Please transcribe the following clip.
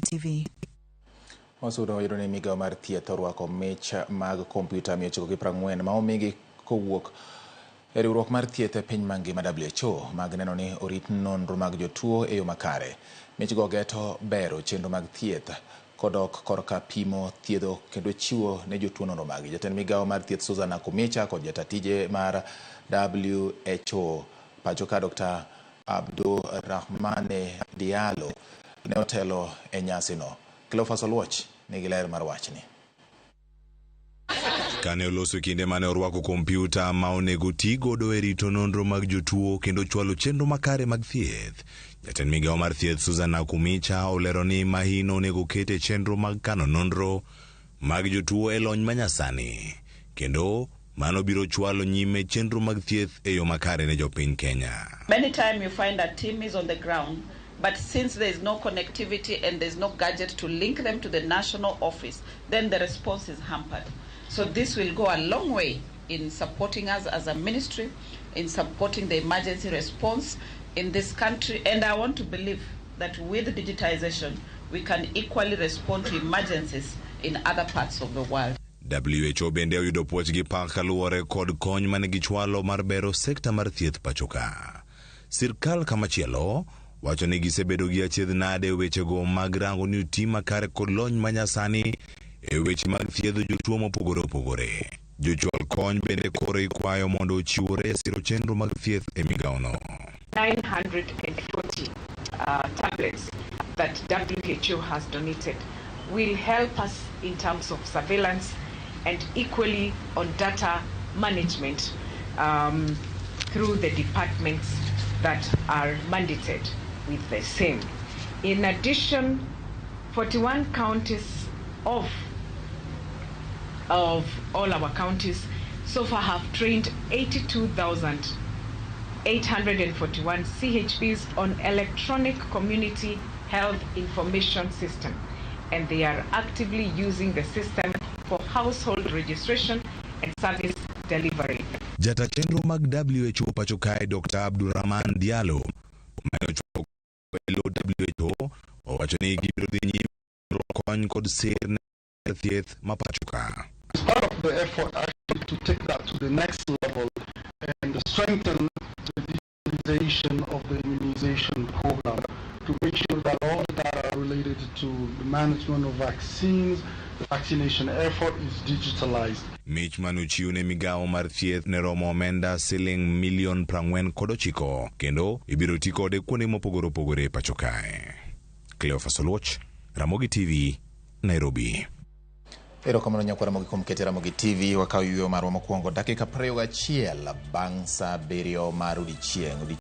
TV. Wasudo yudo ni migawo mar thieth orwako mich mag kompyuta 940 ma omigi kowuok e riwruok mar thieth e piny mangima WHO mag neno ni orit nonro mag jotuo e yo makare. Michgo geto bero chenro mag thieth kodok korka pimo, thiedho kendo chiwo ne jotuo nonro maggi. Jatend migawo mar thieth Susan Nakhumicha kod jata tije mar WHO pacho ka Dr. Abdourahmane Diallo ne otelo e nyasino. Cleophas Oluoch nigi ler mar wachni. Kane oloso kinde mane orwako kompyuta ma onego ti godo e rito nonro mag jotuo kendo chwalo chenro makare mag thieth. Jatend migawo mar thieth Susan Nakhumicha olero ni mahino onego ket e chenro mag kano nonro mag jotuo e lony manyasani kendo mano biro chwalo nyime chenro mag thieth e yo makare ne jopiny Kenya. Many times you find that team is on the ground, but since there is no connectivity and there is no gadget to link them to the national office, then the response is hampered. So this will go a long way in supporting us as a ministry, in supporting the emergency response in this country. And I want to believe that with digitization, we can equally respond to emergencies in other parts of the world. WHO bende oyudo puoch gi pak kaluwore kod kony mane gichwalo mar bero sekta mar thieth pacho ka. Sirkal kamachielo wacho ni gisebedo gi achiedh nade e wechego mag rango ni oti makare kod lony manyasani e weche mag thiedho jotuo mopogore opogore. Jochwal kony bende koro ikwayo mondo ochiwore e siro chenro mag thieth e migawono. 940 tablets that WHO has donated will help us in terms of surveillance and equally on data management through the departments that are mandated with the same. In addition, 41 counties of all our counties so far have trained 82,841 CHPs on electronic community health information system, and they are actively using the system for household registration and service delivery. Jata chenro mag WHO pacho kae Dr. Abdurrahman Diallo mane ochwalo e lo WHO owacho ni gibiro dhi nyime kony kod sir ne thieth ma pacho ka. It's part of the effort actually to take that to the next level and strengthen the digitalization of the immunization program to make sure that all the data related to the management of vaccines, the vaccination effort is digitalized. Mich mane ochiw ne migawo mar thieth ne romo omenda siling milion 49 kendo ibiro ti kode kuonde mopogore opogore e pacho kae. Cleophas Oluoch, Ramogi TV, Nairobi. Erokamano nyakwa Ramogi kuom kete Ramogi TV. Wakaw yueyo marwa mokwongo dakika 21 bang' sa 7 mar odiechieng'.